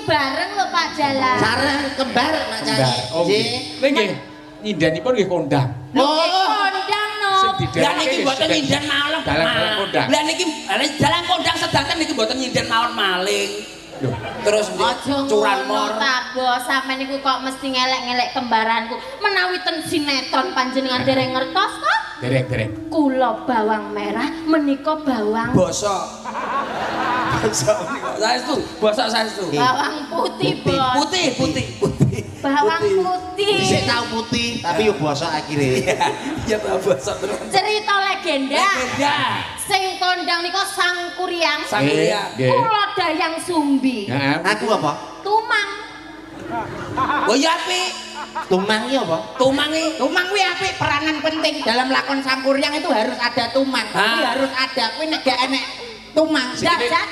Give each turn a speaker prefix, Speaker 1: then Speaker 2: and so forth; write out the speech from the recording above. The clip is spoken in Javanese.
Speaker 1: bareng lho, Pak Dalang.
Speaker 2: Sareng kembar macane.
Speaker 3: Oh, nggih. Ning nggih nyindenipun nggih kondang.
Speaker 1: Lho, nggih kondang no.
Speaker 3: Sing didhereke
Speaker 4: Lah niki mboten nyinden mawon.
Speaker 3: Dalang-dalang kondang.
Speaker 4: Lah niki dalang kondang sedanten niki mboten nyinden mawon maling.
Speaker 3: Lho,
Speaker 4: terus
Speaker 1: Aja
Speaker 4: curanmor.
Speaker 1: ngono ta, Bos. Sampeyan niku kok mesti ngelek-ngelek kembaranku. Menawi ten sinetron panjenengan dereng ngertos to?
Speaker 3: Dereng-dereng.
Speaker 1: Kula bawang merah menika bawang
Speaker 4: bosok. Bosok menika. Saestu, bosok saestu.
Speaker 1: Bawang putih, Bos.
Speaker 4: Putih, putih, putih.
Speaker 1: Bawang putih.
Speaker 2: Dhisik tau putih, tapi yo bosok akhire.
Speaker 4: Iya, bosok terus.
Speaker 1: Cerita legenda.
Speaker 4: Legenda.
Speaker 1: Sing kondang nika Sang Kuryang.
Speaker 4: Sang Kuryang.
Speaker 3: Nggih.
Speaker 1: Kula Dayang Sumbi.
Speaker 3: Heeh.
Speaker 2: Aku apa?
Speaker 1: Tumang.
Speaker 4: Oh iya apik.
Speaker 2: Tumang iki apa?
Speaker 4: Tumangi.
Speaker 5: Tumang kuwi apik, peranan penting dalam lakon Sang Kuryang itu harus ada tumang. Kuwi harus ada. Kuwi nek gak enek tumang,
Speaker 1: Gak jadi.
Speaker 5: gak